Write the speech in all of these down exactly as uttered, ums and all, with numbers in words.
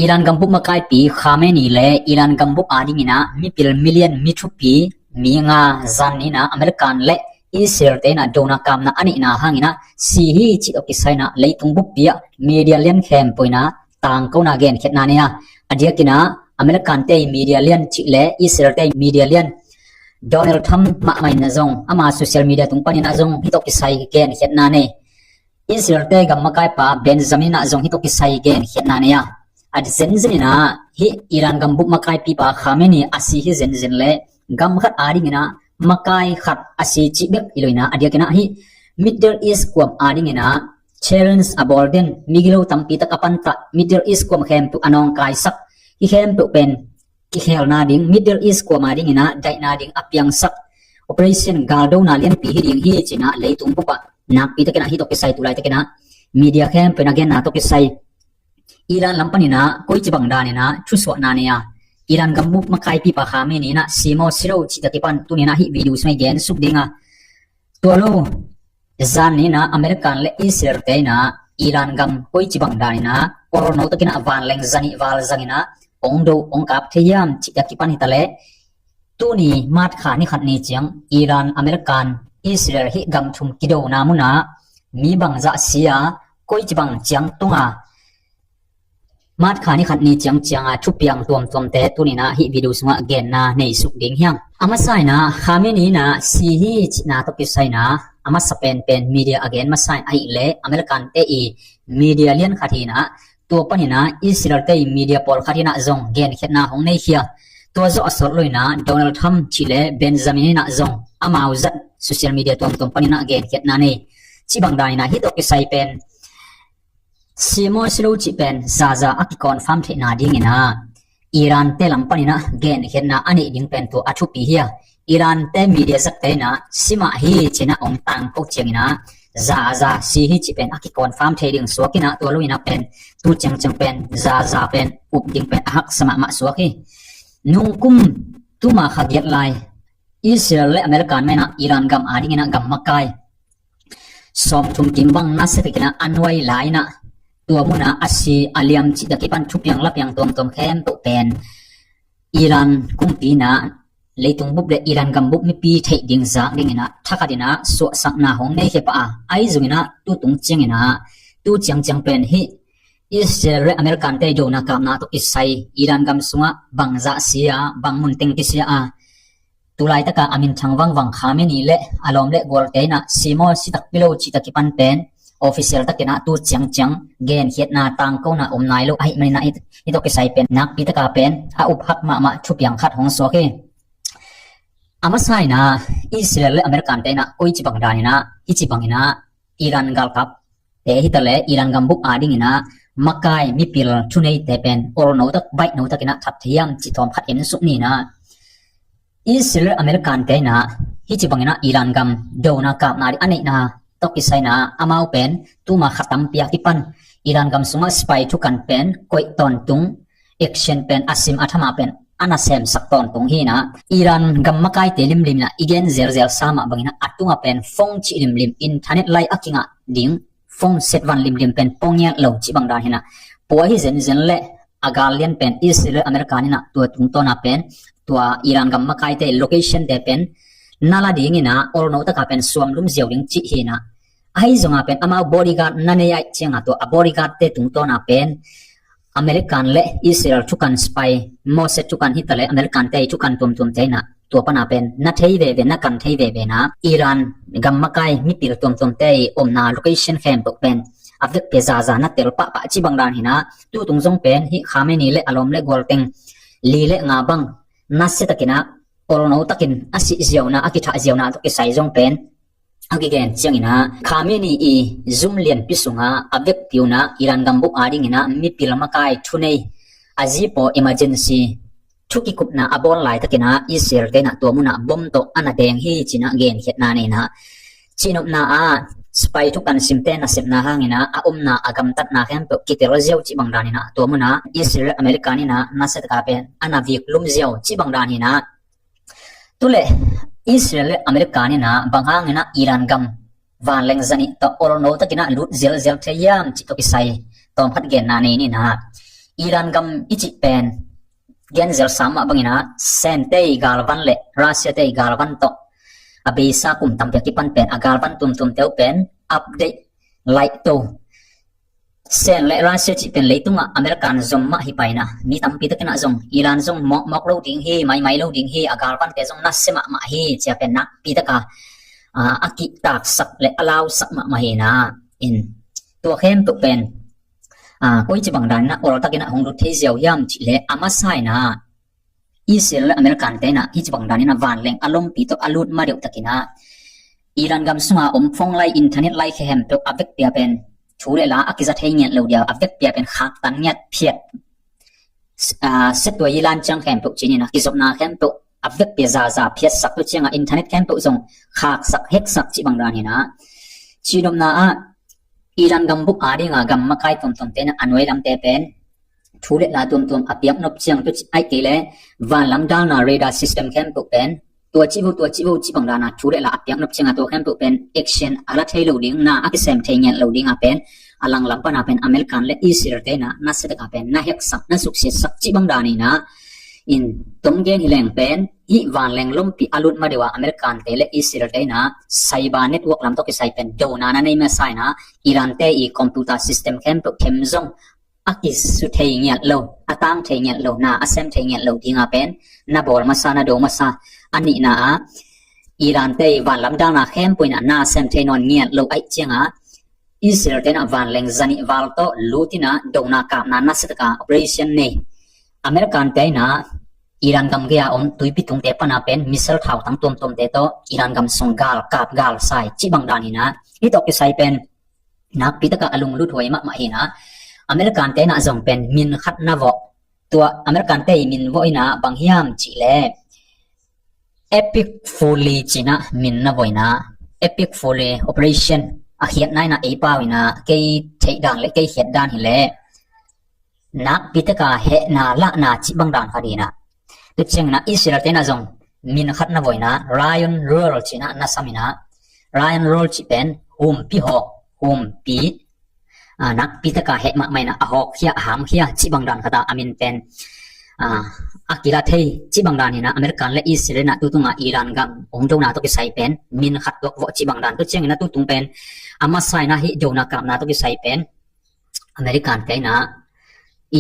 Iran gambup makaipi Khamenei le Iran gambup adingin ah mipil million, mi thupi, mi nga zan ni-in ah American le Israel te in ah dona kapna a neihna hangin ah si hi cih tawh kisai in ah leitung buppi ah media lian khempeuh in ah tangkona genkhiatna nei a. A diakin ah American te media lian cih le Israel te media lian, Donald Trump mahmah in ah zong ama social media tung panin ah zong hih tawh kisai genkhiatna nei. Israel te gam makaipa Benjamin in ah zong hih tawh kisai genkhiatna nei a. A zenzen in ah hih Iran gambup makaipipa Khamenei a si hi zenzen le gam khat adingin ah makai khat a si cih bek hi lo in ah, a diakin ah hih Middle East kuam adingin ah challenge a bawl den, migilo tampi tak a pantah, Middle East kuam khempeuh a nawngkaisak, hih khempeuh pen kikhelna ding, Middle East kuam adingin ah daihna ding a piangsak operation galdona lianpi hi ding hi ci-in ah leitung bup ah nakpi takin ah hih tawh kisai tu laitakin ah media khempeuh in a genna tawh kisai Iran lam panin ah koici bang danin ah thusuahna nei a. Iran gambup makaipipa Khamenei in ah si maw si lo cih tawh kipan tuni-in ah hih video sung ah i gensuk ding a. Tua lo, zan ni-in ah American le Israel te in ah Iran gam koici bang danin ah orno takin ah vanleng zanih val zangin ah ong do ong kap thei hiam cih tawh kipan hi ta leh, tuni March kha ni khat ni ciang Iran, American, Israel hih gam thum kidona mun ah mi bangzah si a, koici bang ciang tung a, March kha ni khat ni ciang ciang a thupiang tuamtuamte tuni-in ah hih video sungah genna nei suk ding hi hang. A masa in ah Khamenei in ah si hi cihna tawh kisai in ah a masa penpen media a gen masa in ahih leh American te i media lian khat hi-in ah, tua panin ah Israel te media pawlkhat in ah zong genkhiatna hong nei khia. Tua zawh a sawt lo-in ah Donald Trump cih le Benjamin in ah zong amau zat social media tuamtuam panin ah genkhiatna nei. Cih bang danin ah hih tawh kisai pen si maw si lo cih pen zaza a kiconfirm theihna dingin ah Iran te lam panin ah genkhiatna a neih ding pen tua a thupi hi a. Iran te media zatte in ah si mah hi ci-in ah ong tangko ciangin ah zaza si hi cih pen a kiconfirm thei ding suak in ah, tua lo-in ah pen tu ciangciang pen zaza pen up ding pen a haksa mahmah suak hi. Nungkum tuma kha giat lai Israel le American men ah Iran gam adingin ah gam makai sawmthum kim bang nasia takin ah a nuai lai-in ah tua mun ah a si a liam cih tawh kipan thupiang lapiang tuamtuam khempeuh pen Iran kumpi in ah leitung bup le Iran gambup mipi theih ding zak dingin ah thakhatin ah suahsakna hong nei khia pah a. Ahi zongin ah tu tung ciangin ah tu ciangciang pen hih Israel le American te dona kapna tawh kisai Iran gam sungah bangzah si a, bang mun teng kisia a, tu laitaka a minthang vangvang Khamenei le a lawm le gualte in ah si maw si takpi lo cih tawh kipan pen official takin ah tu ciangciang genkhiatna tangkona om nai lo ahih manin ah hih tawh kisai pen nakpi taka pen a up hak mahmah thupiang khat hong suak hi. A masa in ah Israel le American te in ah koici bang danin ah hih ci bangin ah Iran galkap te hi ta leh Iran gambup adingin ah makai mipil thuneite pen orno tak baihno takin ah that thei hiam cih tawm khat en suk ni-in ah, Israel American te in ah hih ci bangin ah Iran gam dona kapna ding a neihna tawh kisai in ah amau pen tuma kha tampi a kipan Iran gam sungah spy thukan pen koih tawntung, action pen a sim a thamah pen a na semsak tawntung hi-in ah Iran gam makaite limlim in ah i gen zelzel sa mah bangin ah a tungah pen phone cih limlim, internet lai a kingah ding phone set van limlim pen pua ngiat lo cih bang dan hi-in ah pua hi zenzen leh a gal lian pen Israel American in ah tua tungtawn ah pen tua Iran gam makaite location te pen na la dingin ah orno taka pen suam lum ziau ding cih hi-in ah, ahi zongah pen amau bodyguard na nei ahih ciangah tua a bodyguard te tungtawn ah pen American le Israel thukan spy, Mossad thukan hi ta leh American te thukan tuamtuamte in ah tua pan ah pen na thei veve, na kan thei veve in ah Iran gam makai mipil tuamtuamte omna location khempeuh pen a vekpi zaza na tel pahpah cih bang dan hi-in ah tu tung zong pen hih Khamenei le a lawm le gual teng li le nga bang nasia takin ah orno takin a sih ziauna, a kithah ziauna tawh kisai zong pen a kigen ciangin ah Khamenei i zum lianpi sungah a vekpi un ah Iran gambup adingin ah mipil makai thunei a zipaw emergency thu kikupna a bawl laitakin ah Israel te in ah tua mun ah bom tawh a na deng hi ci-in ah genkhiatna nei-in ah cihnopna ah spy thukan simte nasepna hangin ah a omna a gamtatna khempeuh kitel ziau cih bang danin ah tua mun ah Israel American in ah nasia taka pen a na vik lum ziau cih bang dan hi-in ah tu leh Israel le American in ah bang hangin ah Iran gam vanleng zanih tawh orno takin ah lut zelzel thei hiam cih tawh kisai tawmkhat genna nei ni-in ah Iran gam i cih pen genzel sam mah bangin ah Sen te i galvan le Russia te i galvan tawh a beisa kum tampi a kipan pen a galvan tuamtuam teu pen update laih to. Sen le Russia cih pen leitungah American zom mah hi paina, mi tampi takin ah zong Iran zong mawkmawk lo ding hi, maimai lo ding hi, a galvante zong nasia mahmah hi cia pen nakpi taka a kihtaksak le a lausak mahmah hi na. In tua khempeuh pen koici bang danin ah oltakin ah hong lut thei ziau hiam cih leh a masa in ah Israel le American te in ah hici bang danin ah vanleng a lompi tawh a lut ma deuh takin ah Iran gam sunga om phone lai, internet lai khempeuh a vekpi a pen thu le la a kiza thei ngiat lo dia, a vekpi a pen khaktan ngiat phiat, setuai i lan ciang khempeuh cinin ah kizopna khempeuh a vekpi a zaza phiatsak, tua ciangah internet khempeuh zong khaksak heksak cih bang dan hi na. Cihnopna ah Iran gam bup a dinga gam makai tuamtuamte in ah a nuai lamte pen thu le la tuamtuam a piaknop ciang, tua cih aih kei le vanlam dalna radar system khempeuh pen tua cih vo, tua cih vo cih bang dana thu le la a piaknop cianga tua khempeuh pen action a la thei lo ding, na a kisem thei ngiat lo dinga pen a langlam pana pen American le Israel te in ah nasia taka pen na heksak, na suksiatsak cih bang danin ah in tom gen hi leng pen hih vanleng lompi a lut ma deuh a American te le Israel te in ah cyber network lam tawh kisai pen dona na nei masa in ah Iran te i computer system khempeuh them zong a kisu thei ngiat lo, a tang thei ngiat lo, na a sem thei ngiat lo dinga pen na bawl masa, na do masa. A nihna ah Iran te i vanlam dalna khempeuh in ah na sem thei nawn ngiat lo aih cianga Israel te in ah vanleng zanih val tawh lutin ah dona kapna nasia taka operation nei. American te in ah Iran gam gei a om tuipi tungte pana pen missile thautang tuamtuamte tawh Iran gam sung gal kap gal sai cih bang dan hi na. Hih tawh kisai pen nakpi taka a lunglut huai mahmah hi na. American te in ah zong pen min khat na vawh, tua American te i min vawh in ah bang hiam cih leh Epic Fury ci-in ah min na vawh in ah, Epic Fury Operation a khiatna in ah ei pau in ah kei theih dan le kei khiat dan hi leh nakpi taka hehna lahna cih bang dan khat hi na. Tua ciangin ah Israel te in ah zong min khat na vawh in ah Iron Rule ci-in ah na sam in ah, Iron Rule cih pen humpi hawk, humpi nakpi taka heh mahmah in ah a hawkkhia, a hamkhia cih bang dan khat ah a min pen a kila thei cih bang dan hi na. American le Israel in ah tutunga Iran gam hong dona tawh kisai pen min khat tuak vawh cih bang dan, tua ciangin ah tutung pen a masa in ah hih dona kapna tawh kisai pen American te in ah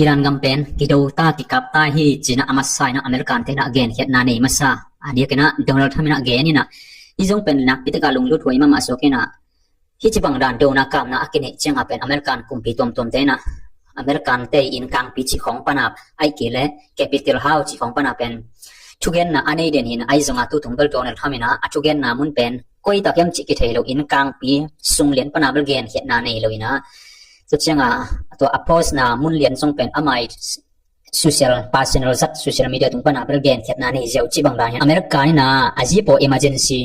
Iran gam pen kido ta, kikap ta hi ci-in ah a masa in ah American te in ah genkhiatna nei masa. A diakin ah Donald Trump in ah gen in ah hih zong pen nakpi taka lunglut huai mahmah suak in ah hih ci bang dan dona kapna a kineih cianga pen American kumpi tuamtuamte in ah American te inn kangpi cih khawng pana aih kei le Capitol House cih khawng pana pen thugenna a nei den hi na. Ahi zonga tutung bel Donald Trump in ah a thugenna mun pen koi tak hiam cih kithei lo, inn kangpi sunglian pana bel genkhiatna nei lo in ah, tua cianga tua a post na mun lian zong pen amah i social, personal zat social media tung pana bel genkhiatna nei ziau cih bang dan hi. America in ah a zipaw emergency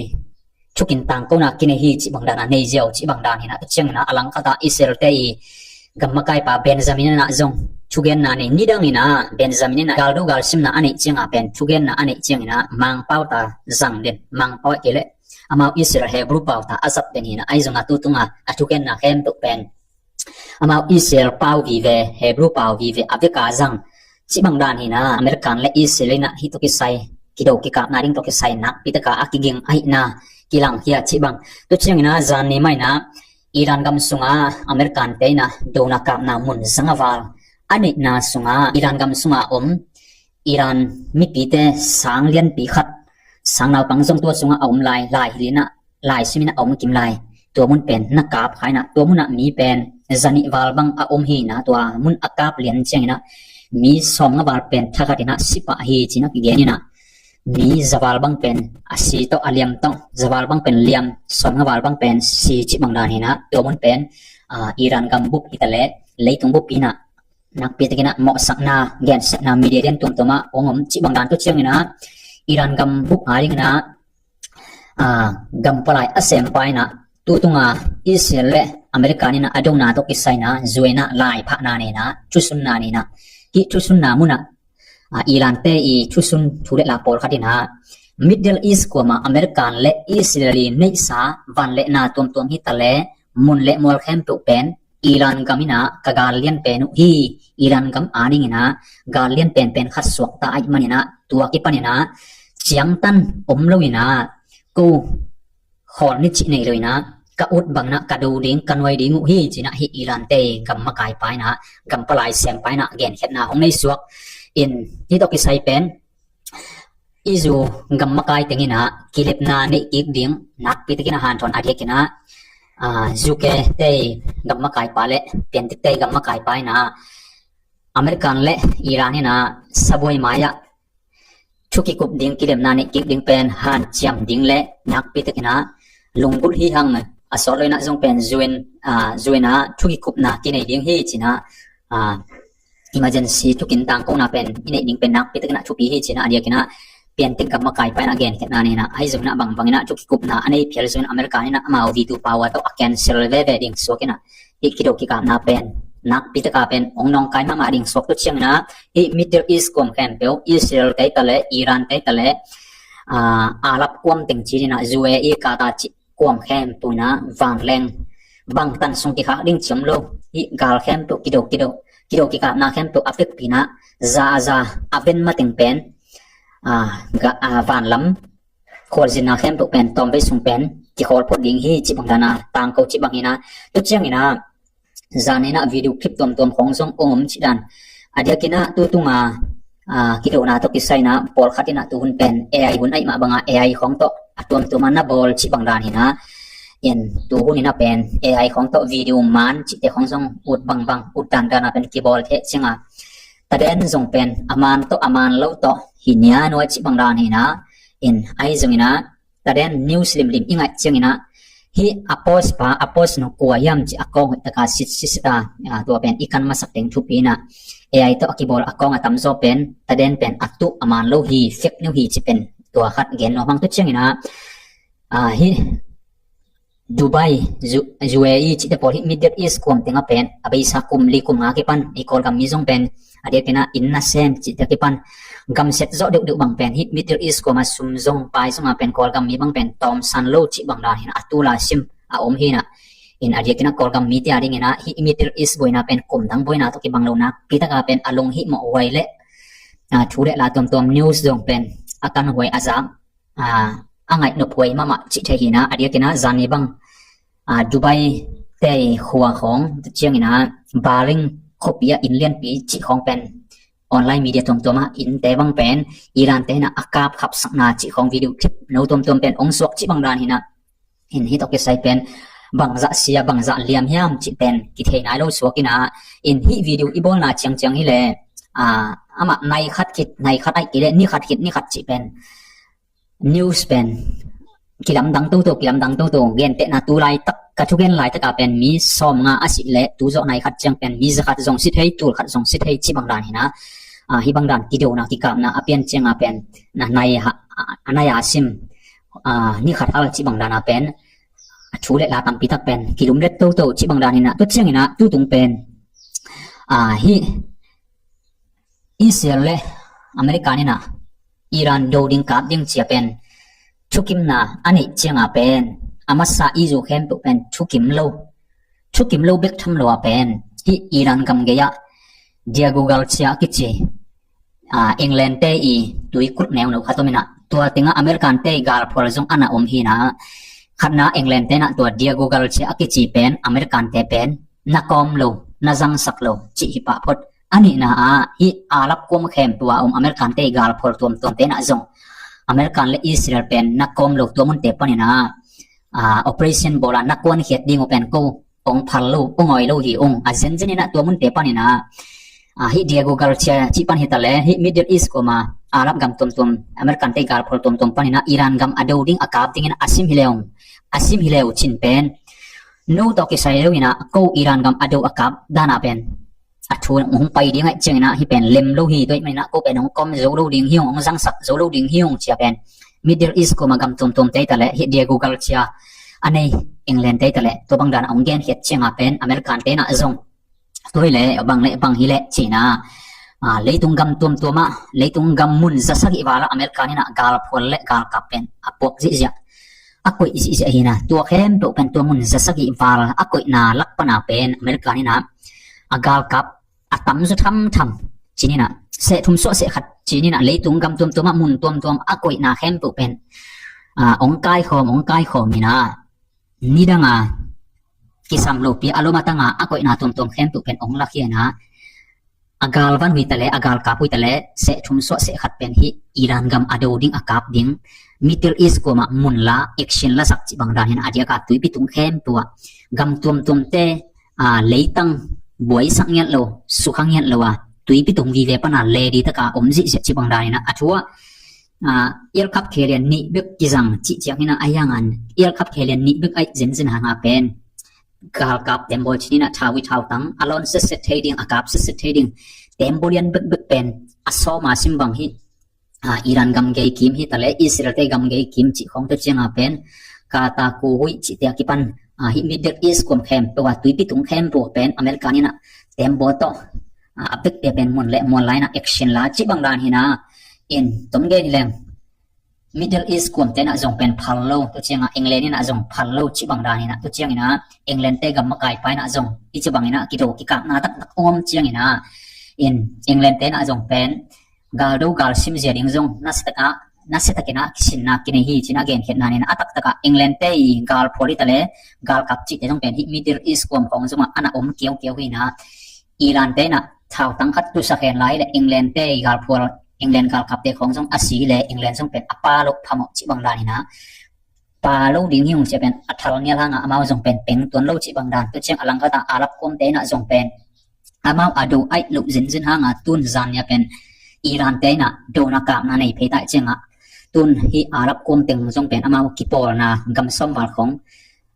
thukin tangkona kinei hi cih bang dan a nei ziau cih bang dan hi na. Tua ciangin ah a langkhat ah Israel te i gam makaipa Benjamin in ah zong thugenna nei, nidang in ah Benjamin in ah galdo galsimna a neih cianga pen thugenna a neih ciangin ah Mangpau ta zang den, Mangpau kei le amau Israel Hebrew pau ta a zat den hi na. Ahi zonga tutunga a thugenna khempeuh pen amau Israel pau vive, Hebrew pau vive a veka zang cih bang dan hi na. American le Israel in ah hih tawh kisai kido kikapna ding tawh kisai nakpi taka a kiging ahihna kilangkhia cih bang. Tua ciangin ah zan ni mah in ah Iran gam sunga American te in ah dona kapna mun zanga val a neihna sunga Iran gam sunga om Iran mipite sang lianpi khat, sang naupang zong tua sungah a om lai, lai hilh in ah, lai sim in ah a om kim lai. Tua mun pen na kap kha in ah, tua munah mi pen zanih val bang a om hi in ah, tua mun a kap lian ciangin ah mi sawmnga val pen thakhat in ah si pah hi ci-in ah kigen in ah, mi za val bang pen a si tawh, a liam tawh, za val bang pen liam, sawmnga val bang pen si cih bang dan hi in ah, tua mun pen Iran gam bup hi ta leh leitung bup hi in ah, nakpi takin ah mawhsakna, gensakna media lian tuamtuam ah hong om cih bang dan. Tua ciangin ah Iran gam bup a dingin ah gam palai a sempa in ah, tu tunga Israel le America in ah a dona tawh kisai in ah zuaina lai phahna nei in ah, thusunna nei in ah, hih thusunna munah Iran te i thusun thu le la pawlkhat in ah Middle East kuamah America le Israel i neihsa van le na tuamtuam hi ta leh mun le mual khempeuh pen Iran gam in ah ka gal lian pen uh hi. Iran gam ading in ah gal lian penpen khat suakta ahih manin ah tua kipanin ah ciangtan om lo in ah ko khawl ni cih nei lo in ah ka ut bangin ah ka do ding ka nuai ding uh hi ci-in ah hih Iran te gam makaipa in ah gam palai sempa in ah genkhiatna hong nei suak in, hih tawh kisai pen i zu gam makai teng in ah kilepna neih kik ding nakpi takin ah hanthawn a diakin ah, ah, U K te gam makaipa le Piantik te gam makaipa in ah American le Iran in ah sabuai mai-ah thu kikup ding, kilemna neih kik ding pen hanciam ding le nakpi takin ah lunggulh hi hang, a sawt lo in ah zong pen U N, ah, U N ah thu kikupna kinei ding hi ci-in ah, ah, emergency thukin tangkona pen i neih ding pen nakpi takin ah thupi hi ci-in ah a diakin ah Piantik gam makaipa in ah genkhiatna nei in ah, ahi zongin ah bangbang in ah thu kikupna a nei phial zongin America in ah amau veto power tawh a cancel veve ding suak in ah hih kido kikapna pen nakpi taka pen ong nawngkai mahmah ding suak. Tua ciangin ah hih Middle East kuam khempeuh, Israel te ta le, Iran te ta le, ah, Arab kuam teng ci-in ah U A E, Qatar cih kuam khempeuh in ah vanleng bangtan sung kikhak ding ci om lo. Hih gal khempeuh kido kido, kido kikapna khempeuh a pekpi in ah za a za a ven mateng pen, ah, ga, ah, vanlam khualzinna khempeuh pen tawmvei sung pen kikhawl phot ding hi cih bang dan a tangko cih bang hi in ah, tua ciangin ah zan in ah video clip tuamtuam khawng zong ong om cih dan. A diakin ah tu tunga, ah, kidona tawh kisai in ah pawlkhat in ah tu hun pen A I hun ahih mah banga A I khawng tawh a tuamtuam a na bawl cih bang dan hi in ah, in tu hun in ah pen A I khawng tawh video man cihte khawng zong ut bangbang, ut dandan a pen kibawl theh ciang a, taden zong pen a man tawh a man lo tawh hi nia nuai cih bang dan hi in ah, in ahi zongin ah taden news limlim i ngaih ciangin ah hih a post pa, a post nu kua hiam cih a kawng hoih taka sit sit a, ah, tua pen i kan masak teng thupi in ah A I tawh a kibawl a kawng a tamzaw pen taden pen a tuh a man lo hi, fake news hi cih pen tua khat gen nuam hang. Tua ciangin ah, ah, hih Dubai, U-, U A E cihte pawl hih Middle East kuam teng ah pen a beisa kum li kum nga kipan i Kawlgam mi zong pen a diakin ah inn nasem cihte kipan gamset zawh deuhdeuh bang pen hih Middle East kuam a sum zong pai zong a pen Kawlgam mi bang pen tawmsan lo cih bang dan hi in ah a tul a sim a om hi in ah, in a diakin ah Kawlgam mite adingin ah hih Middle East buaina pen kum dang buaina tawh kibang lo nakpi taka pen a lunghihmawh huai le, ah, thu le la tuamtuam news zong pen a kan huai a zak, ah, a ngaih nop huai mahmah cih thei hi in ah, a diakin ah zani bang, ah, Dubai te khua khawng, tua ciangin ah Bahrain khuapi ah inn lianpi cih khawng pen online media tuamtuam ah innte bang pen Iran te in ah a kap khapsakna cih khawng video clip no tuamtuam pen ong suak cih bang dan hi in ah, in hih tawh kisai pen bangzah sia bangzah liam hiam cih pen kithei nai lo suak in ah, in hih video i bawlna ciangciang hi leh, ah, amah nai khat khit, nai khat ahih kei leh ni khat khit, ni khat cih pen news pen kilamdang toto, kilamdang toto, gentehna tu laitak, ka thugen laitaka pen mi sawmnga a si leh tu zawh nai khat ciang pen mi za khat zong si thei, tul khat zong si thei cih bang dan hi in ah, ah, hih bang dan kidona kikapna a pian ciang a pen na nai ha, a nai a sim, ah, ni khat hal cih bang dan a pen a thu le la tampi tak pen kilumlet toto cih bang dan hi in ah, tua ciangin ah tu tung pen, ah, hih Israel le America in ah Iran do ding kap ding ci a pen thukimna a neih ciang a pen a masa i zu khempeuh pen thukim lo, thukim lo bek tham lo a pen hih Iran gam gei ah Deir al-Zour ci a kici, ah, England te i tuikut neuno khat om in ah tua teng ah American te i galphual zong a na om hi in ah, khatna England te in ah tua Deir al-Zour ci a kici pen American te pen na kawm lo, na zangsak lo cih hi pah phot. A nihna ah hih Arab kuam khempeuh a om American te i galphual tuamtuamte in ah zong American le Israel pen na kawm lo, tua munte panin ah, ah, operation bawl a na kuankhiat ding uh pen ko ong phal lo, ong awi lo hi ung. A zenzen in ah tua munte panin ah, ah, hih Deir al-Zour ci a, cih pan hi ta leh hih Middle East kuam a Arab gam tuamtuam, American te i galphual tuamtuam panin ah Iran gam a do ding a kap dingin a sim hi le ung, a sim hi le uh cin pen no tawh kisai lo in ah ko Iran gam a do a kap dan a pen a thu hong pai ding ahih ciangin ah hih pen lem lo hi. Tua ahih manin ah ko pen hong kawm zo lo ding hi ung, hong zangsak zo lo ding hi ung ci a pen Middle East kuam a gam tuamtuamte hi ta leh hih Deir al-Zour ci a a nei England te hi ta leh tua bang dan a hong genkhiat ciang a pen American te in ah zong tua hi leh bang le bang hi leh ci in ah, ah, leitung gam tuamtuam ah, leitung gam mun za sagih val ah American in ah galphual le galkap pen a puak zihziah. a koih zihziah hi na, tua khempeuh pen tua mun za sagih val a koihna lak pana pen America in ah a galkap a tamzaw thamtham ci-in ah, seh thum suah seh khat ci-in ah, leitung gam tuamtuam ah mun tuamtuam a koihna khempeuh pen, ah, ong kaikhawm, ong kaikhawm in ah, nidang a kisam lopi a lom a tang a a koihna tuamtuam khempeuh pen ong lak hi na, a galvan hui ta leh, a galkap hui ta leh, seh thum suah seh khat pen hih Iran gam a do ding, a kap ding, Middle East kuamah mun la, action la sak cih bang dan hi na, a diak a tuipi tung khempeuh ah gam tuamtuamte, ah, leitang buaisak ngiat lo, sukha ngiat lo a, tuipi tung vive pana ledi taka om zihziah cih bang dan hi na, a thu ah, ah, ialkhap khelian nih bek kizang cih ciang hi na, a hiang an ialkhap khelian nih bek aih zenzen hang a pen galkap tembawl ci-in ah thau hi thau tang, a lawn setset thei ding, a kap setset thei ding, tembawl lian bekbek pen a sawm a sim bang hi, ah, Iran gam gei kim hi ta leh, Israel te gam gei kim cih khawng tua ciang a pen Qatar, Kuwait cihte a kipan, ah, hih Middle East kuam khempeuh ah, tuipi tung khempeuh pen America in ah tembawl tawh, ah, a pekte pen mun le mual lai in ah action la cih bang dan hi na, in tom gen hi leng Middle East kuamte in ah zong pen phal lo, tua ciang a England in ah zong phal lo cih bang dan hi na, tua ciang in ah England te gam makai pa in ah zong hih ci bang in ah kido kikapna taktak om ciang in ah, in England te in ah zong pen galdo galsim zia ding zong nasia tak a, nasia tak in ah kisinna kinei hi ci-in ah genkhiatna in ah, a taktak ah England te i galphual hi ta leh, galkap cihte zong pen hih Middle East kuam khawng zong ah a na om kiaukiau hi na, Iran te in ah thautang khat tusak hen lai leh England te i galphual, England galkapte khawng zong a si leh England zong pen a pha lo phamawh cih bang dan hi na, pha lo ding hi ung ci a pen a thal nial hang a amau zong pen peng tuan lo cih bang dan, tua ciang a langkhat ah Arab kuamte in ah zong pen amau a do aih loh zenzen hang a, tun zan ni a pen Iran te in ah dona kapna nei phei ta ciang a, tun hih Arab kuam teng zong pen amau kipawlna gam sawm val khawng,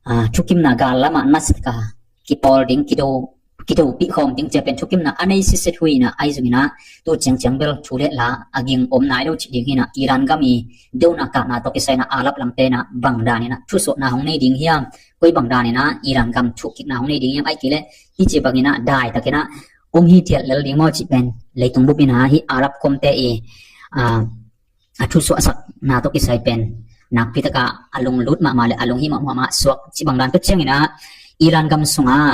ah, thukimna gal lam ah nasia tak a kipawl ding, kido, kidopih khawm ding ci a pen thukimna a nei sitset hui in ah, ahi zong in ah tu ciangciang bel thu le la a ging om nai lo cih ding hi na, Iran gam i dona kapna tawh kisai in ah Arab lamte in ah bang dan in ah thusuahna hong nei ding hiam, koi bang dan in ah Iran gam thukkikna hong nei ding hiam, ahih kei leh hih ci bang in ah dai tak in ah om hithiat lel ding maw cih pen leitung bup in ah hih Arab kuamte i, ah, a thusuahsakna tawh kisai pen nakpi tak a a lunglut mahmah le a lunghimawh mahmah suak cih bang dan. Tua ciang in ah Iran gam sung ah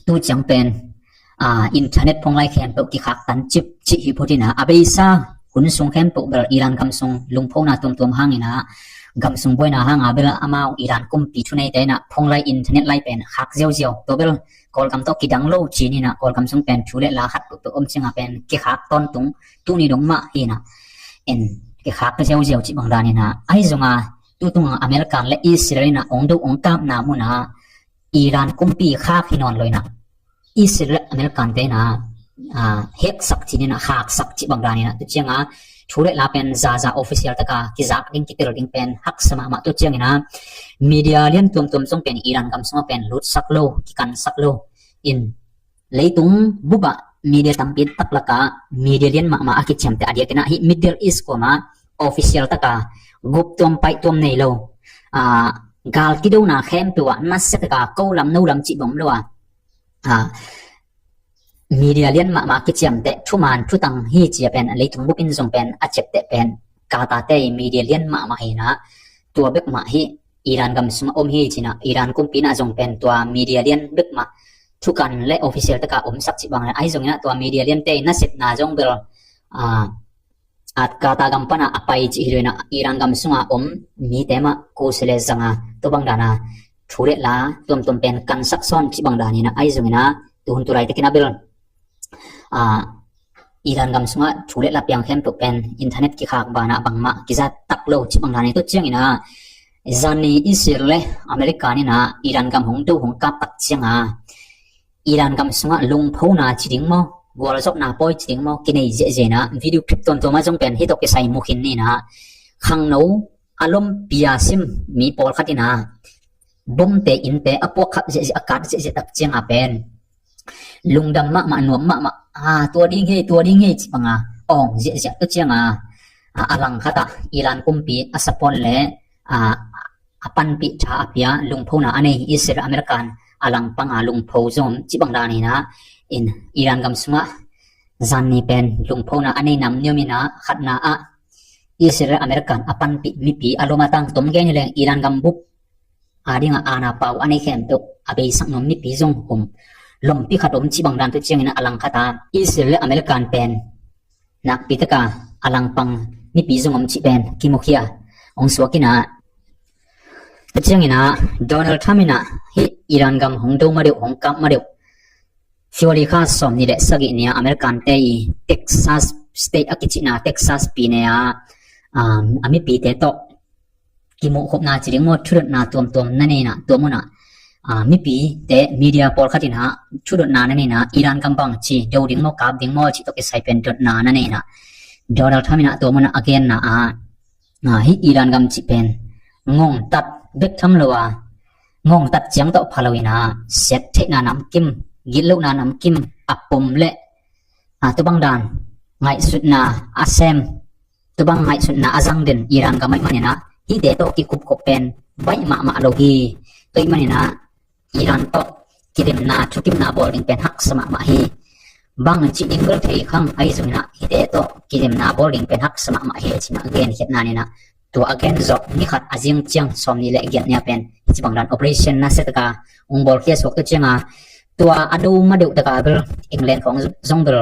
tu ciang pen, ah, internet phone line khempeuh kikhak tan cip cih hi phot in ah, a beisa hun sung khempeuh bel Iran gam sung lungphona tuamtuam hang in ah, gam sung buaina hang a bel amau Iran kumpi thuneite in ah phone line, internet line pen khak ziauziau. Tua bel Kawlgam tawh kidang lo ci-in ah, Kawlgam sung pen thu le la khat peuhpeuh om ciang a pen kikhak tawntung, tuni dong mah hi in ah, en, kikhak ziauziau cih bang dan in ah, ahi zong a tu tung a American le Israel in ah ong do ong kapna mun ah Iran kumpi khak hi nawn lo in ah, Israel le American te in ah, ah, heksak ci-in ah, khaksak cih bang dan in ah, tua ciang a thu le la pen zaza official tak a kizak ding, kitel ding pen haksa mahmah. Tua ciang in ah media lian tuamtuam zong pen Iran gam sung ah pen lutsak lo, kikansak lo. In leitung bup ah media tampi tak lak ah media lian mahmah a kiciamteh a diak in ah hih Middle East kuam ah official tak a gup tuam paih tuam nei lo, ah, gal kidona khempeuh ah nasia tak a ko lam no lam cih bawm lo a, ah, media lian mahmah kiciamteh thuman thutang hi ci a pen leitung bup in zong pen a ciapteh pen Qatar te i media lian mahmah hi in ah, tua bek mah hi Iran gam sung ah om hi ci in ah, Iran kumpi in ah zong pen tua media lian bek mah thukan le official tak a omsak cih bang le, ahi zong in ah tua media liante i nasepna zong bel, ah, at Qatar gam pan ah a pai cih hi lo in ah, Iran gam sung a om mite mah ko se le zang a, tua bang dan a thu le la tuamtuam pen kansak sawn cih bang dan in ah, ahi zong in ah tu hun tu lai tak in ah bel, ah, Iran gam sung ah thu le la piang khempeuh pen internet kikhak ban ah bangmah kiza tak lo cih bang dan in, tua ciang in ah zan ni Israel le American in ah Iran gam hong do hong kap tak ciang a, Iran gam sung ah lungphona ci ding maw, gualzawhna pawi ci ding maw, kinei ziahziah in ah, video clip tuamtuam ah zong pen hih tawh kisai mu khin ni in ah, khangno a lom pia sim mi pawlkhat in ah bomte innte a puakkhap ziahziah, a kat ziahziah tak ciang a pen lungdam mahmah, nuam mahmah, ah, tua ding hi, tua ding hi cih bang a awng ziahziah. Tua ciang a, ah, a langkhat ah Iran kumpi a support le, ah, a panpih tha a pia, lungphona a nei Israel, American a langpang a lungpho zong cih bang dan in ah, in Iran gam sung ah zan ni pen lungphona a nei nam niam in ah, khatna ah Israel American a panpih mipi a lom a tang tom gen hi leng Iran gambup a dingah aana pau a nei khempeuh a beisak nuam mipi zong om, lompi khat om cih bang dan tu ciangin a lang khat a Israel le American pen nakpi taka a langpang mipi zong om cih pen kimukhia hong suak in a, tu ciangin a Donald Trump in a hih Iran gam hong do ma deuh, hong kap ma deuh February kha sawm nih le sagih ni a American te i Texas state a kicihna Texas pi ne a, um, a mipite tawh kimuh khopna ci ding maw, thudotna tuamtuam na nei in a, tua mun a, ah, mipite media pawlkhat in a thudotna na nei in a, Iran gam bang ci do ding maw, kap ding maw cih tawh kisai pen dotna na nei in a, Donald Trump in a tua mun a a genna a, ah, hih Iran gam cih pen ngongtat bek tham lo a, ngongtat ciang tawh pha lo in a, siat theihna namkim, gitlohna namkim a pom le, ah, tua bang dan ngaihsutna a sem, tua bang ngaihsutna a zang den Iran gam ahih manin a, hihte tawh kikupkhop pen baih mahmah lo hi. Tua ahih manin a Iran tawh kilemna thukimna bawl ding pen haksa mahmah hi. Bang cih ding bel thei khang, ahi zongin a hihte tawh kilemna bawl ding pen haksa mahmah hi ci-in a genkhiatna ni in a, tua a gen zawh ni khat a zing ciang sawm nih le giat ni a pen hici bang dan operation nasia taka hong bawlkhia suak tu ciang a, tua a do ma deuh taka bel England khawng zong bel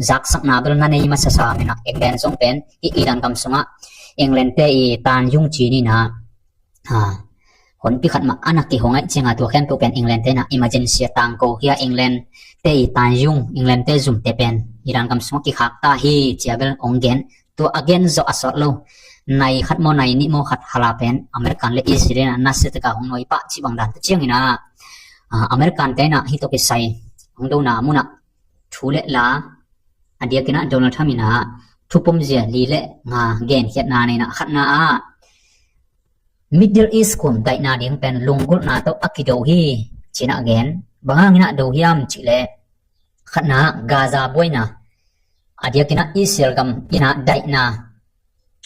zaksakna bel na nei masa sam in a, England zong pen hih Iran gam sungah England te i tanyung ci ni in a, ah, honpi khat mah a na kihong ahih ciang a tua khempeuh pen England te in a emergency a tangko hi a, England te i tanyung, England te zumte pen Iran gam sungah kikhak ta hi ci a bel hong gen. Tua a gen zawh a sawt lo, nai khat maw nai nih maw khat hal a pen American le Israel in a nasia taka hong nuai pah cih bang dan tu ciangin a, ah, American te in a hih tawh kisai hong dona mun a thu le la a diakin a Donald Trump in a thu pumzia li le nga genkhiatna nei in a, khatna ah Middle East kum daihna ding pen lunggulhna tawh a kido hi ci-in a gen. Bang hangin a do hiam cih leh, khatna Gaza buaina a diakin a Israel gam in a daihna,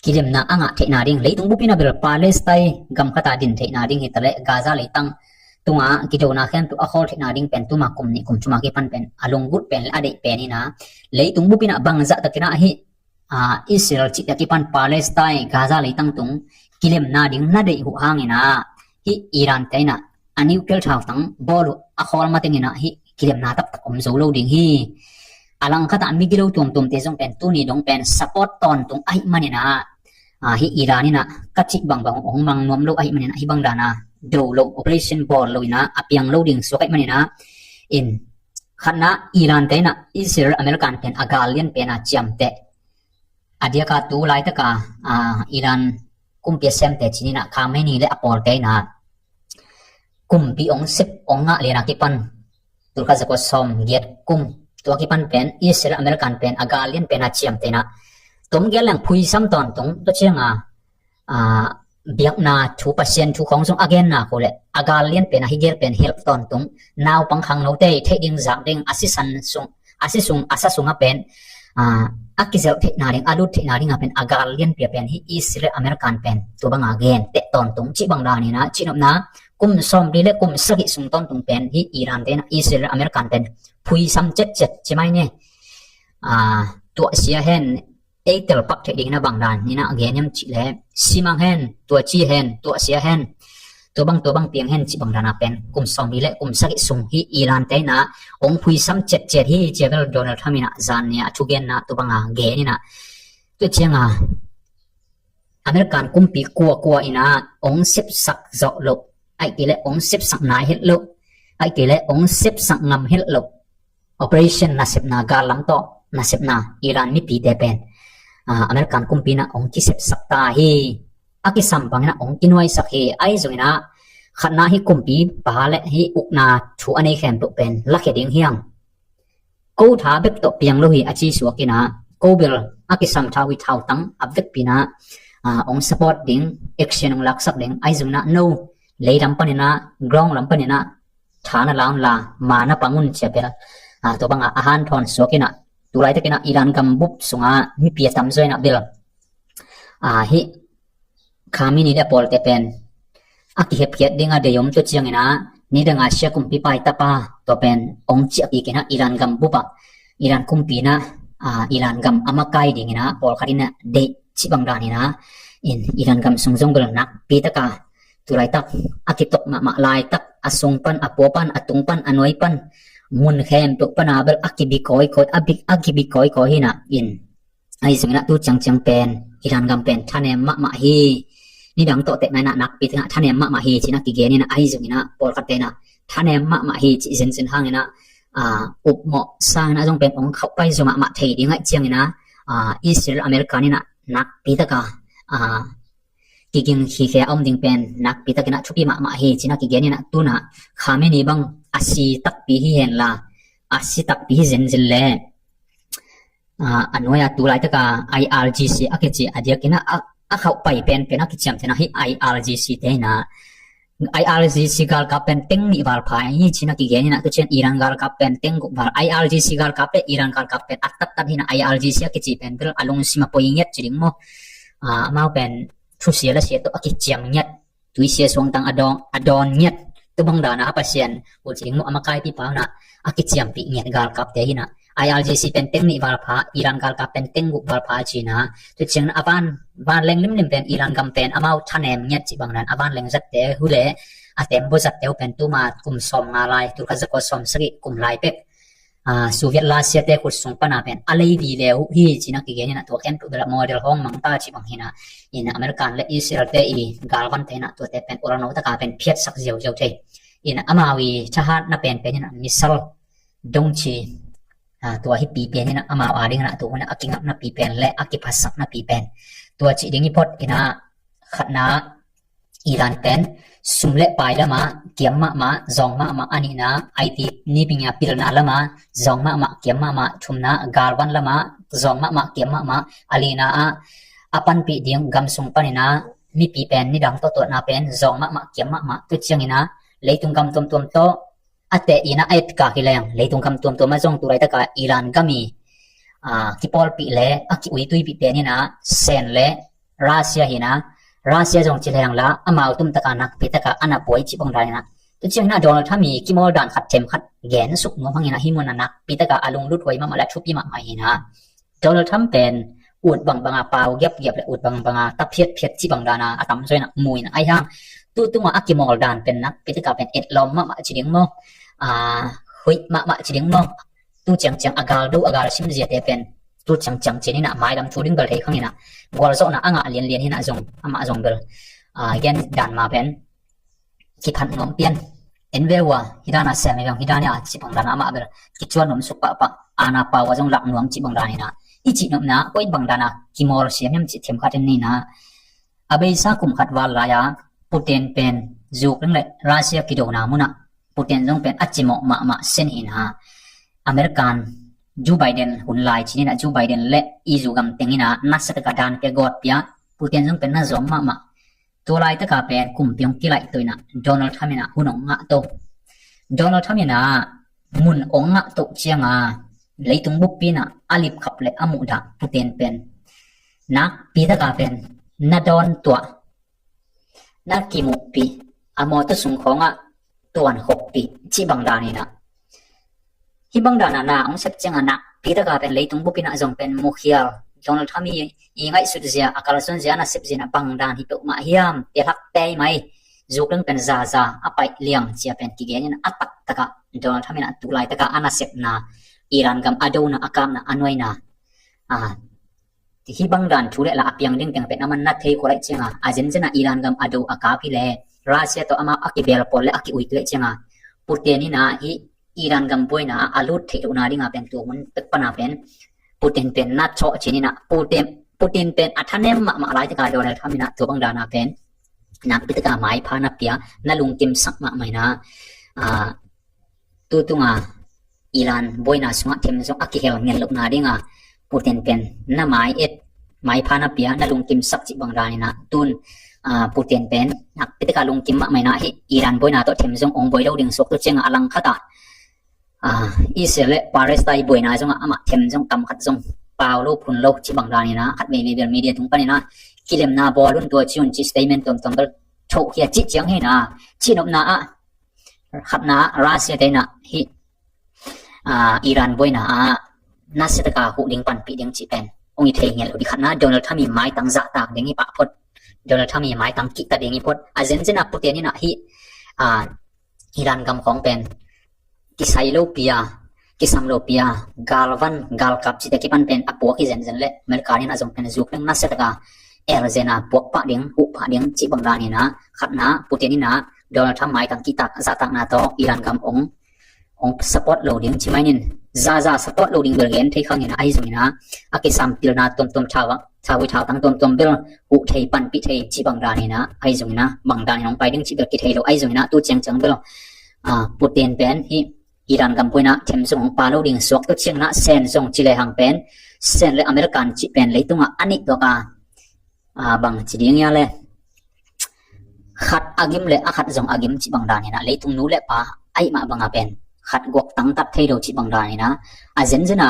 kilemna a ngah theihna ding, leitung bup in a bel Palestine gam khat a din theihna ding hi ta leh Gaza leitang tungah kidona khempeuh a khawl theihna ding pen tuma kum nih kum thum a kipan pen a lunggulh pen le a deih pen in a, leitung bup in a bangzah takin a hih, ah, Israel cih a kipan Palestine Gaza leitang tung kilemna ding na deih uh hangin a, hih Iran te in a a nuclear thautang bawl uh a khawl mateng in a hih kilemna taktak om zo lo ding hi. A langkhat ah migilo tuamtuamte zong pen tuni dong pen support tawntung ahih manin a, ah, hih Iran in a ka cih bangbang hong mang nuam lo ahih manin a hih bang dan a do lo, operation bawl lo in a a piang lo ding suak ahih manin a, in khatna Iran te in a Israel American pen a gal lian pen a ciamteh. A diak a tu laitak a, ah, Iran kumpi a semte ci ni in a Khamenei le a pawlte in a kumpi hong sep hong ngah lian a kipan tulkhat zakua sawm giat kum tua kipan pen Israel American pen a gal lian pen a ciamteh in a tom giat leng phuisam tawntung, tua ciang a, ah, biakna thu, Pasian thu khawng zong a genna khu le a gal lian pen a hi gel pen help tawntung, naupang khangnote theih ding zak ding a sisan sung, a si sung, a sa sung a pen, ah, a kizelh theihna ding, a lut theihna ding a pen a gal lianpi a pen hih Israel American pen tua bang a genteh tawntung cih bang dan in a, cihnopna kum sawmli le kum sagih sung tawntung pen hih Iran te in a Israel American pen phuisam cetcet ci mai ni. Ah, tuahsia hen, ei telpak theih ding in a bang dan in a gen hiam cih leh, simang hen, tua ci hen, tuahsia hen, tua bang, tua bang piang hen cih bang dan a pen kum sawmli le kum sagih sung hih Iran te in a hong phuisam cetcet hi ci a bel Donald Trump in a zan ni a a thugenna tua bang a gen in a, tua ciang a American kumpi kuakua in a hong sepsak zawh loh, ahih kei leh hong sepsak nai het loh, ahih kei leh hong sepsak ngam het loh operation nasepna, gal lam tawh nasepna Iran mipite pen, ah, American kumpi in a hong kisepsak ta hi. A kisam bangin a hong kinuaisak hi. Ahi zongin a khatna hih kumpipa le hih ukna thu a nei khempeuh pen lakhia ding hi hang. Ko tha bek tawh piang lo hi a ci suak in a, ko bel a kisam thau hi, thautang a vekpi in a, ah, hong support ding, action hong laksak ding, ahi zongin a no, lei lam panin a, ground lam panin a tha na la un la, ma na pang un ci a bel, ah, tua bang a a hanthawn suak in a, tu laitak in a Iran gambup sung a mipi a tamzaw in a bel, ah, hih Khamenei le a pawlte pen a kihepkhiat ding a deih om, tua ciangin a nidang a Shia kumpipa i tapa tua pen hong ciah kik in a Iran gambup ah, Iran kumpi in a, ah, Iran gam a makai ding in a pawlkhat in a deih cih bang dan hi na, in Iran gam sung zong bel nakpi taka tulaitak a kitok mahmah laitak, a sung pan, a pua pan, a tung pan, a nuai pan, mun khempeuh pana bel a kibi kawikawi, a bi, a kibi kawikawi hi na, in ahi zongin ah tu ciangciang pen Iran gam pen thanem mahmah hi. Nidang tawh tehna in ah nakpi taka thanem mahmah hi ci-in ah kigen in ah, ahi zongin ah pawlkhatte in ah thanem mahmah hi cih zenzen hangin ah, ah, upmawh sangin ah zong pen ong khauhpai zaw mahmah thei ding ahih ciangin ah, ah, Israel, America in ah nakpi taka, ah, kiging khikhia a om ding pen nakpi takin ah thupi mahmah hi ci-in ah kigen in ah, tu-in ah Khamenei bang a si takpi hi henla, a si takpi hi zenzen leh, ah, a nuai-a tulaitaka I R G C a kici a diakin ah, a, a khauhpai penpen a kiciamtehna hi I R G C te hi na, I R G C galkap pen teng nih val pha hi ci-in ah kigen in ah, tu ciang Iran galkap pen teng guk val, I R G C galkap le Iran galkap pen a taktak hi na, I R G C a kici pen bel a lungsim a poi ngiat ci ding maw. Ah, amau pen thusia lasia tawh a kiciam ngiat, tuisia suangtang a dawn, a dawn ngiat, tu bang dana a Pasian uh ci ding maw, a makaipipa un ah a kiciampih ngiat galkapte hi na. I R G C pen teng nih val pha, Iran galkap pen teng guk val pha ci-in ah, tu ciang a van, vanleng limlim pen Iran gam pen amau thanem ngiat cih bang dan a vanleng zatte uh le a tembaw zatte uh pen tuma kum sawmnga lai, tul khat zakua sawmsagih kum lai pek, ah, Soviet lasiate khut sung pana pen a lei vive uh hi ci-in ah kigen in ah, tua khempeuh bel a model hong mang ta cih bang hi na, in American le Israel te i galvante in ah tuate pen olno taka pen phiatsak ziauziau thei. In amau i thahatna penpen in ah missile dongci, ah, tua hi pi pen in ah amau a ding in ah tu hun ah a kingapna pi pen le a kiphasakna pi pen. Tua cih ding i phot in ah khatna Iran pen sum le pai lama kiam mahmah, zawng mahmah, a nihna I T nipinga pilna lama zawng mahmah, kiam mahmah, thumna galvan lama zawng mahmah, kiam mahmah, a lina ah a panpih ding gam sung panin ah mipi pen nidang tawh tuahna pen zawng mahmah, kiam mahmah, tu ciangin ah leitung gam tuamtuam tawh a teh in ah a etkak hi leng, leitung gam tuamtuam ah zong tulaitaka Iran gam i, ah, kipawlpih le a kiuituipih pen in ah Sen le Russia hi na, Russia zong ci leng la amau tumtaka nakpi taka a na buai cih bang dan in ah. Tu ciangin ah Donald Trump i kimawl dan khat them khat gen suk nuam hangin ah hih mun ah nakpi taka a lunglut huai mahmah le a thupi mahmah hi na. Donald Trump pen ut bangbanga pau giapgiap le ut bangbanga ta phiatphiat cih bang dana a tamzaw in ah mu in ah, ahi hang tu tunga a kimawl dan pen nakpi taka pen etlawm mahmah ci ding maw, ah, huih mahmah ci ding maw, tu ciangciang a gal do a gal sim ziate pen tu ciangciang ci-in ah mailam thu ding bel thei khang in ah gualzawhna a ngah lianlian hi na, zong amah zong bel, ah, gen dan ma pen kiphat nuam pian. En ve ua, hi dana sem hi bang hi dana cih bang dana amah bel kicuan nuam suk pahpah, ana pau a zong lak nuam cih bang dan in ah, i cih nopna koi bang dana kimawl siam hiam cih them khat in ni na. A beisa kum khat val lai-a Putin pen Ukraine le Russia kidona munah Putin zong pen a cimawh mahmah sen hi na. American Joe Biden hun lai ci-in ah Joe Biden le i zu gam teng in ah nasia taka dan pia gawt pia, Putin zong pen na zawm mahmah. Tua laitaka pen kumpi hong kilaihtuah in ah Donald Trump in ah hun hong ngahto. Donald Trump in ah mun hong ngahto cianga leitung buppi in ah a lipkhap le a muhdah Putin pen nakpi taka pen na dawn tuah, na kimuhpih, a mawtaw sung khawngah tuan khoppih cih bang dan in ah. Hih bang dana na hong sep cianga nakpi taka pen leitung buppi in ah zong pen mukhial, Donald Trump i, i ngaihsut zia, a kalsuan zia, a nasep zia in ah bang dan hi peuhmah hiam, pia hlak tei mai. Ukraine pen zaza a paih liang cia pen kigen in ah a taktakah Donald Trump in ah tu laitaka a nasepna, Iran gam a dona, a kapna, a nuaina, ah, hih bang dan thu le la a piang ding teng pen aman na thei khol ahih cianga, a zenzen a Iran gam a do a kap hi le Russia tawh amah a kibel pawl le a kiuituah cianga Putin in ah hih Iran gam buaina a lut theih lohna dinga pen tu mun pek pana pen Putin pen na chawh cin in ah Putin, Putin pen a thanem mahmah laitaka Donald Trump in ah tu bang dana pen nakpi taka maipha na pia, na lungkimsak mahmah in ah, ah, tu tunga Iran buaina sungah them zong a kihel ngen lohna dinga Putin pen na mai et, maipha na pia, na lungkimsak cih bang dan in ah tun, ah, Putin pen nakpi taka lungkim mahmah in ah hih Iran buaina tawh them zong ong buai lo ding suak tu cianga a langkhat ah, ah, Israel le Palestine buaina zongah amah them zong kam khat zong pau lo phun lo cih bang dan in ah khat veivei bel media tung pan in ah kilemna bawl un, tua ci un cih statement tuamtuam bel thohkhia cih ciang hi na, cihnopna ah khatna ah Russia te in ah hih, ah, Iran buaina ah nasia taka huh ding panpih ding cih pen Hong i thei ngel uh ding khatna, Donald Trump i maitang zahtak ding i pah phot, Donald Trump i maitang kihta ding i phot. A zenzen a Putin in ah hih, ah, Iran gam khawng pen kisai lo pi a, kisam lo pi a, galvan, galkap cihte kipan pen a puak hi zenzen leh America in ah zong pen zuk ding nasia taka el zen a puak pah ding, huh pah ding cih bang dan in ah, khatna, Putin in ah Donald Trump maitang kihtak zahtakna tawh Iran gam ong, ong support lo ding ci mai nin, zaza support lo ding bel gen thei khang in ah, ahi zongin ah a kisam pilna tuamtuam, thau a, thau i thautang tuamtuam bel huh thei, panpih thei cih bang dan in ah, ahi zongin ah bang dan in ong pai ding cih bel kithei lo, ahi zongin ah tu ciangciang bel, ah, Putin pen hih Iran gam puina them zong hong pa lo ding suak. Tua ciangin ah Sen zong ci lehang pen, Sen le American cih pen leitungah a nih tuak a, ah, bang ci ding hia le, khat a gim le a khat zong a gim cih bang dan in ah, leitung nu le pa ahih mah banga pen khat guak tangtat thei lo cih bang dan in ah, a zenzen a,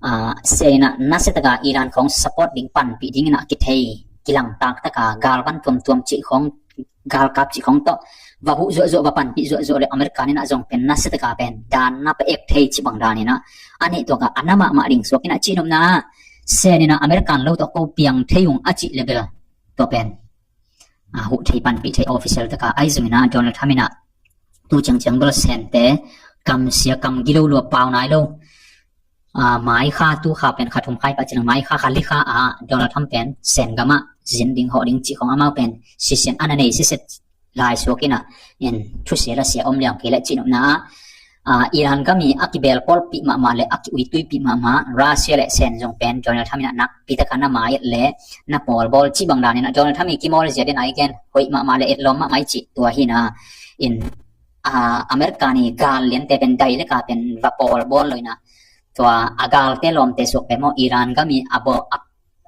ah, Sen in ah nasia taka Iran khawng support ding, panpih ding in ah kithei, kilangtak taka galvan tuamtuam cih khawng, galkap cih khawng tawh va huh zuahzuah, va panpih zuahzuah le America in ah zong pen nasia taka pen dan na pia ek thei cih bang dan in ah, a nih tuak a a na mahmah ding suak in ah, cihnopna ah Sen in ah American lo tawh ko piang thei ung a cih le bel tua pen, ah, huh thei, panpih thei official taka, ahi zongin ah Donald Trump in ah tu ciangciang bel Sente kamsia, kam gilo lua, pau nai lo. Ah, mai kha, tu kha pen kha thum kha hi pah ci leng, mai kha, kha li kha ah Donald Trump pen Sen gam ah zin ding, hawh ding cih khawng amau pen sisian a na nei siset lai suak in ah, in thusia lasia om liang kei leh, cihnopna ah, ah, Iran gam i a kibelpawlpih mahmah le a kiuituipih mahmah Russia le Sen zong pen Donald Trump in ah nakpi taka na mai et le na pawlbawl cih bang dan in ah, Donald Trump i kimawl zia den a i gen, hoih mahmah le etlawm mahmah i cih tua hi in ah, in, ah, American i gal liante pen direct a pen va pawlbawl lo in ah, tua a galte lawmte suak pen maw, Iran gam i a bawl, a,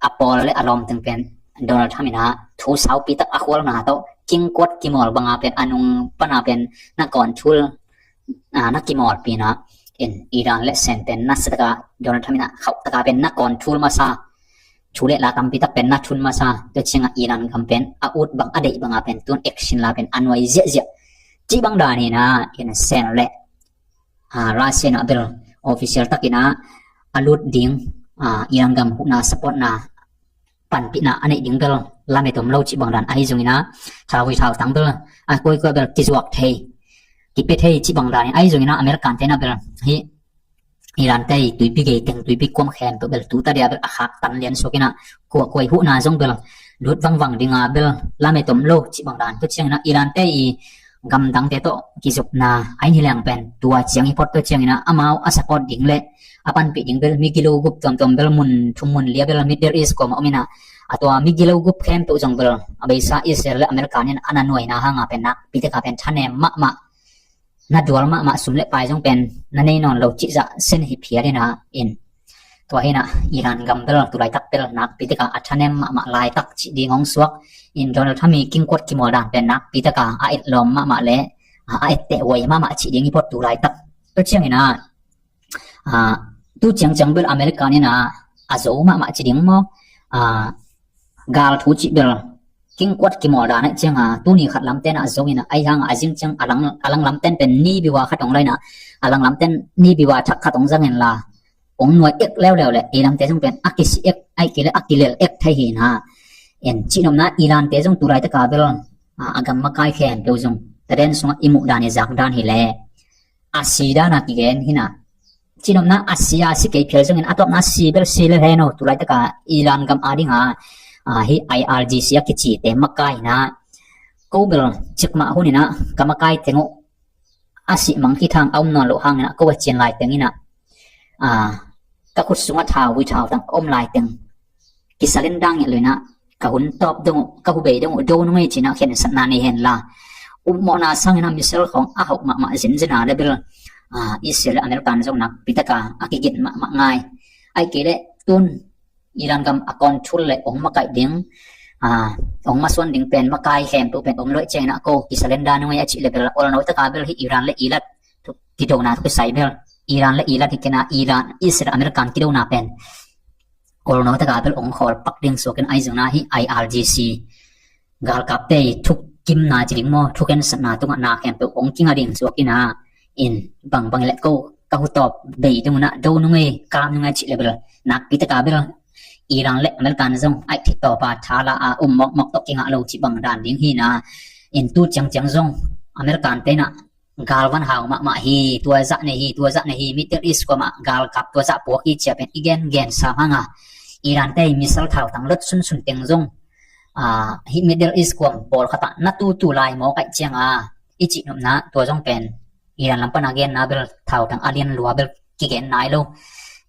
a pawl le a lawm teng pen Donald Trump in ah thu saupi tak a khualna tawh kingkuat kimawl banga pen a nung pana pen na control, ah, na kimawlpi in ah, in Iran le Sen pen nasia taka Donald Trump in ah khauh taka pen na control masa, thu le la tampi tak pen na thun masa. Tua ciangah Iran gam pen a ut bang, a deih banga pen tun action la pen a nuai ziahziah cih bang dan in ah, in Sen le, ah, Russia in ah bel official takin ah a lut ding, ah, Iran gam huhna, supportna, panpihna a neih ding bel lamet om lo cih bang dan, ahi zongin ah thau i thautang bel a koikoi bel kizuak thei, kipia thei cih bang dan in, ahi zongin ah American te in ah bel hih Iran te i tuipi gei teng, tuipi kuam khempeuh bel tu ta dia bel a khaktan lian suak in ah, kua kua i huhna zong bel lut vangvang ding a bel lamet om lo cih bang dan. Tua ciangin ah Iran te i gamdangte tawh kizopna a inn hi leng pen tua ciang hi phot. Tua ciangin ah amau a support ding le a panpih ding bel migilo gup tuamtuam bel mun thum mun li a bel Middle East kuamah om in ah, a tua migilo gup khempeuh zong bel a beisa Israel le America in ah a na nuaina hanga pen nakpi taka pen thanem mahmah, na dual mahmah, sum le pai zong pen na nei nawn lo cih zah sen hi phial in ah, in tua hi in ah Iran gam bel tulaitak bel nakpi taka a thanem mahmah laitak cih ding hong suak in, Donald Trump i kingkuat kimawl dan pen nakpi taka a etlawm mahmah le, ah, a etteh huai mahmah cih ding hi phot tulaitak. Tua ciangin ah, ah, tu ciangciang bel America in ah a zo mahmah cih ding maw, ah, gal thu cih bel kingkuat kimawl dan ah ciang a, tuni khat lamte in ah a zo in ah, ahi hang a zing ciang a lang, a lang lamte in pen ni biwa khat hong la in ah, a lang lamte in ni biwa thak khat hong zang in la, hong nuai ek leuleu le ei lamte zong pen a kisi ek, ahih kei le a kilel ek thei hi in ah. En, cihnopna Iran te zong tulaitak a bel, ah, a gam makai khempeuh zong taden sungah i muh dan, i zak dan hi le a si dan a kigen hi in ah. Cihnopna a si a si kei phial zongin a tawpna si bel si le hen aw, tulaitak a Iran gam a ding a, ah, hih I R G C a kicite makai in ah, ko bel cikmah hun in ah ka makai teng uh a sih mang kithang a om nawn loh hangin ah, ko a cian lai teng in ah, ah, ka khut sungah thau vui thautang a om lai teng kisa len dang ngiat lo in ah, ka hun tawp dong uh, ka hu bei dong uh, do nung ei ci in ah khensatna nei hen la. Upmawhna sangin ah missile khawng a hauh mahmah zenzen a le bel, ah, Israel le American zong nakpi taka a kigin mahmah ngai. Ahih kei leh tun Iran gam a control le hong makaih ding, ah, hong masuan ding pen makai khempeuh pen om lo ahih ciangin ah, ko kisa len dan nung ei a cih le bel, olno taka bel hih Iran le Ilat kidona thu kisai bel, Iran le Ilat hi kei in ah, Iran, Israel, American kidona pen olno taka bel hong khawl pak ding suak in, ahi zongin ah hih I R G C galkapte i thukimna ci ding maw, thukhensatna tungah na khempeuh hong kinga ding suak in ah, in bangbang i le ko ka hu tawp bei ding un ah, do nung ei, kap nung ei cih le bel nakpi taka bel Iran le American zong aih thit tawpa thala a um mawkmawk tawh kingah lo cih bang dan ding hi na. In tu ciangciang zong American te in ah galvan hau mahmah hi, tua zah nei hi, tua zah nei hi, Middle East kuamah galkap tua zah puak hi cia pen i gengen sam hang a, Iran te i missile thautang lot sunsun teng zong, ah, hih Middle East kuam pawlkhat ah na tutu lai mawk aih ciang a, i cihnopna tua zong pen Iran lam pan a genna bel thautang a lian lua bel kigen nai lo.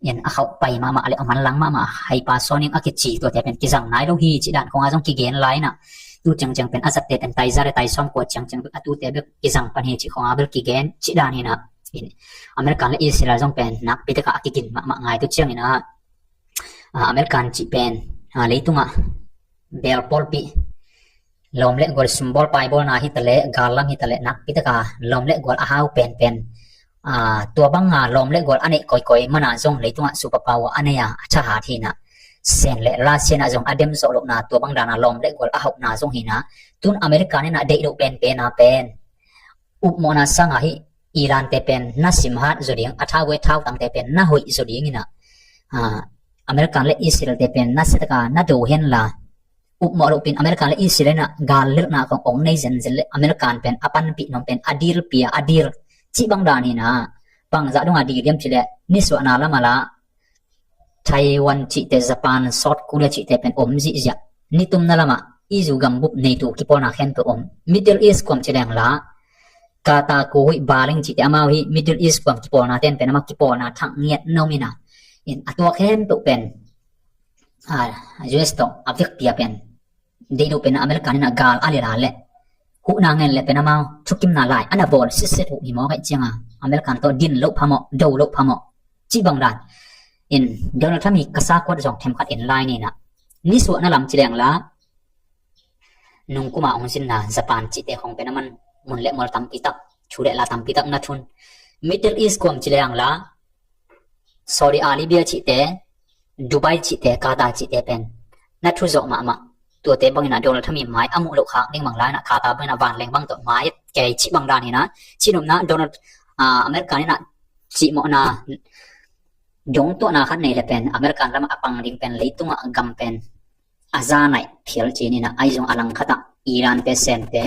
In a khauh pai mahmah le a manlang mahmah hypersonic a kici tuate pen kizang nai lo hi cih dan khong a zong kigen lai in ah, tu ciangciang pen a zatte pen taiza le taisawm kua ciangciang bel a tute bel kizang pan hi cih khong a bel kigen cih dan hi na. In American le Israel zong pen nakpi taka a kigin mahmah ngai tu ciangin ah, ah, American cih pen, ah, leitungah bel pawlpi lawm le gual symbolpai bawlna hi ta le, gallam hi ta le, nakpi taka lawm le gual a hau penpen, ah, tua banga lawm le gual a neih kawikawi mana zong leitungah superpower a nei a, a thahat hi na. Sen le Russia na zong a dem zawh lohna tua bang dana lawm le gual a hauhna zong hi na. Tun American in ah deih loh penpen a pen upmawhna sanga hi Iran te pen na simhat zaw ding, a thau e thautangte pen na hoih zaw ding in ah, ah, American le Israel te pen na setaka na do hen la, upmawh loh pin American le Israel in ah gal lelhna kong ong nei zenzen le American pen a panpih nuam pen a dil pia a dil cih bang dan hi na. Bangzah dong a dil hiam cih le nisuahna lam a la Taiwan cihte, Japan, South Korea cihte pen om zihziah. Nitumna lamah i zu gambup neitu kipawlna khempeuh om. Middle East kuam ci leng la Qatar, Kuwait, Bahrain cihte amau hi Middle East kuam kipawlna ten pen amau kipawlna thak ngiat na om hi na. In a tua khempeuh pen, ah, U S tawh a vekpi a pen deih loh pen American in ah gal a lel a le huhna ngen le pen amau thukimna lai a na bawl sitset uh hi mawk aih cianga American tawh din loh phamawh, do loh phamawh cih bang dan. In Donald Trump hi ka sa kuat zong themkhat en lai ni na. Nisuahna lam ci leng la nungkuma ong zinna Japan cihte khong pen a man mun le mual tampi tak, thu le la tampi tak na thun. Middle East kuam ci leng la Saudi Arabia cihte, Dubai cihte, Qatar cihte pen na thu zawh mahmah. Tuate bangin ah Donald Trump i mai a muh loh khak ding bang lai in ah Qatar bangin ah vanleng bang tawh mai kei cih bang dan hi na. Cihnopna Donald, ah, American in ah cihmawhna dongtuahna khat nei le pen American lamah a pang ding pen leitungah gam pen a za naih phial cin in ah, ahi zong a langkhatah Iran te, Sen te,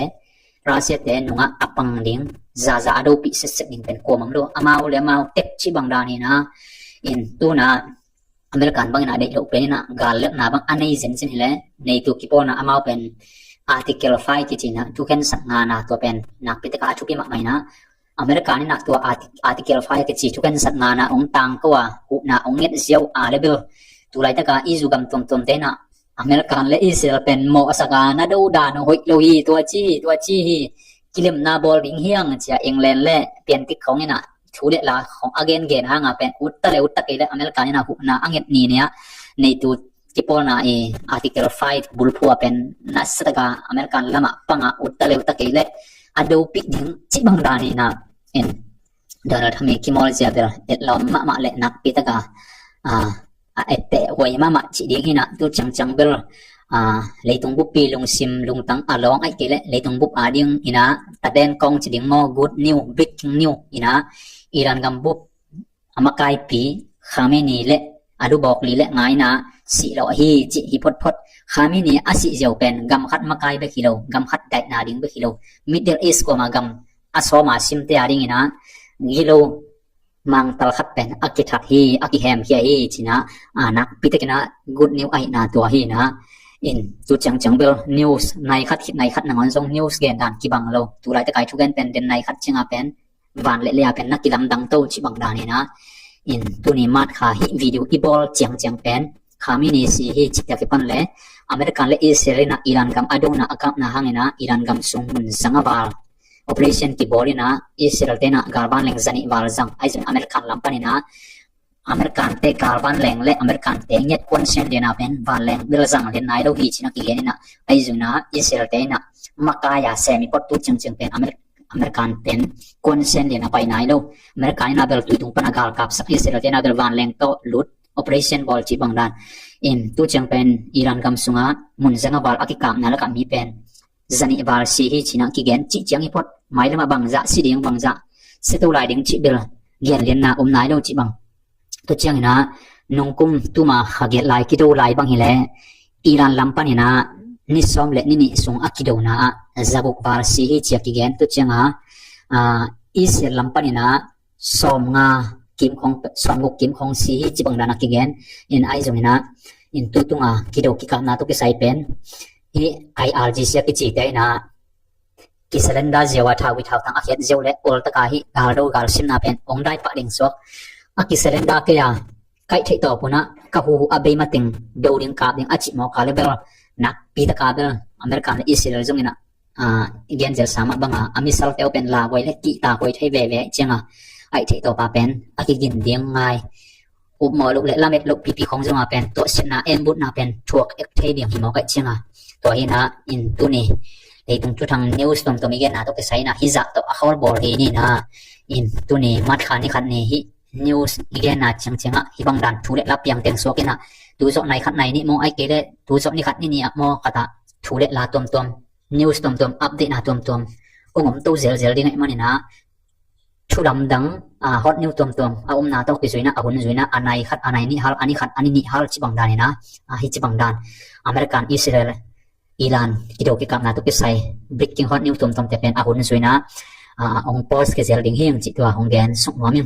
Russia te nungah a pang ding, zaza a dopih setset ding pen kuamang lo. Amau le amau tek cih bang dan hi na. In tuna American bangin ah deih loh pen in ah gal lelhna bang a nei zenzen hi le neitu kipawlna amau pen Article five kici na, thukhensatna na tua pen nakpi taka a thupi mahmah hi na. American in ah tua Arti-, Article five kici thukhensatna na ong tangko a, huhna ong nget ziau a le bel tu laitaka i zu gam tuamtuamte in ah American le Israel pen mawhsak a na do dan uh hoih lo hi, tua ci hi, tua ci hi. Kilemna bawl ding hi hang cia England le piantik khong in ah thu le la khong a gengen hanga pen utta le utta kei le American in ah huhna a nget ni nia neitu kipawlna i Article five bulphu a pen nasataka American lamah panga utta le utta kei le a dopih ding cih bang dan hi na. In Donald Trump i kimawl zia bel etlawm mahmah le nakpi taka, ah, a etteh huai mahmah cih ding hi na. Tu ciangciang bel, ah, leitung buppi lungsim lungtang a lawng aih kei le leitung bup a ding hi na, taden kong ci ding maw, good news, breaking news hi na. Iran gam bup a makaipi Khamenei le a lubawk li le nga in ah sih lawh hi cih hi photphot. Khamenei a sih ziau pen gam khat makai bek hi lo, gam khat daihna ding bek hi lo. Middle East kuama gam a sawma simte a ding in ah gilo mangtal khat pen a kithat hi, a kihemkhia hi ci in ah, a nakpi takin ah good news ahihna tua hi na. In tu ciangciang bel news nai khat khit nai khat nangawn zong news gen dan kibang lo. Tu laitaka i thugen pen den nai khat cianga pen van le lea pen na kilamdang to cih bang dan hi na. In tuni March kha hih video i bawl ciangciang pen Khamenei si hi cihte a kipan le American le Israel in ah Iran gam a dona a kapna hangin ah Iran gam sung mun zanga val operation kibawl in ah Israel te in ah galvan leng zanih val zang, ahi zong American lam panin ah American te galvan leng le American te ngiat kuan sian liana pen vanleng bel zang lian nai lo hi ci in ah kigen in ah, ahi zong in ah Israel te in ah makai a sem i pot tu ciangciang pen Amer-, American ten kuan sian liana pai nai lo. American in ah bel tui tung pan a galkap sak, Israel te in ah bel vanleng tawh lut operation bawl cih bang dan. In tu ciang pen Iran gam sunga mun zanga val a kikapna lakah mi pen zanih val si hi ci in ah kigen cih ciang i pot, mailamah bangzah si ding, bangzah si to lai ding cih bel gen lianna om nai lo cih bang. Tu ciangin ah nungkum tuma kha giat lai kido lai bang hileh Iran lam panin ah ni sawm le ni nih sung a kidona ah zaguk val si hi ci a kigen. Tu ciang a, ah, Israel lam panin ah sawm nga kim khong, sawm guk kim khong si hi ci bang dan a kigen. In ahi zongin ah in tu tunga kido kikapna tawh kisai pen hi, IRGC a kicite in ah kisalenda ziau a thau i thau tang a khiat ziau le ol taka hi galdo galsimna pen ong dai pah ding suak. A kisalenda kei a kaih theih tawp un ah ka huhu a bei mateng do ding kap ding a cih mawk a le bel nakpi taka bel American le Israel zongin ah, ah, i gen zel sa mah banga a missile teu pen la guai le kihta guai thei veve cianga aih theih tawpa pen a kigin ding ngai. Upmawh loh le lamet loh pipi khong zonga pen tuahsiatna enbutna pen thuak ek thei ding hi mawk aih cianga. Tua hi in ah in tuni leitung thuthang news tuamtuam i genna tawh kisai in ah hizah tawh a khawlbawl hi ni in ah in tuni March kha ni khat ni hi news i genna ciangciangah hih bang dan thu le la piang teng suak in ah tu zawh nai khat nai nih maw, ai kei le tu zawh ni khat ni nih ah maw khat ah thu le la tuamtuam, news tuamtuam, update na tuamtuam ong om to zelzel ding ahih manin ah thu lamdang, ah, hot news tuamtuam a omna tawh kizui in ah a hun zui in ah a nai khat a nai nih hal, a ni khat a ni nih hal ci bang dan in ah, ah, hi ci bang dan American, Israel, Iran kido kikapna tawh kisai breaking hot news tuamtuamte pen a hun zui in ah, ah, ong post kizel ding hi ing cih tua ong gen suk nuam ing.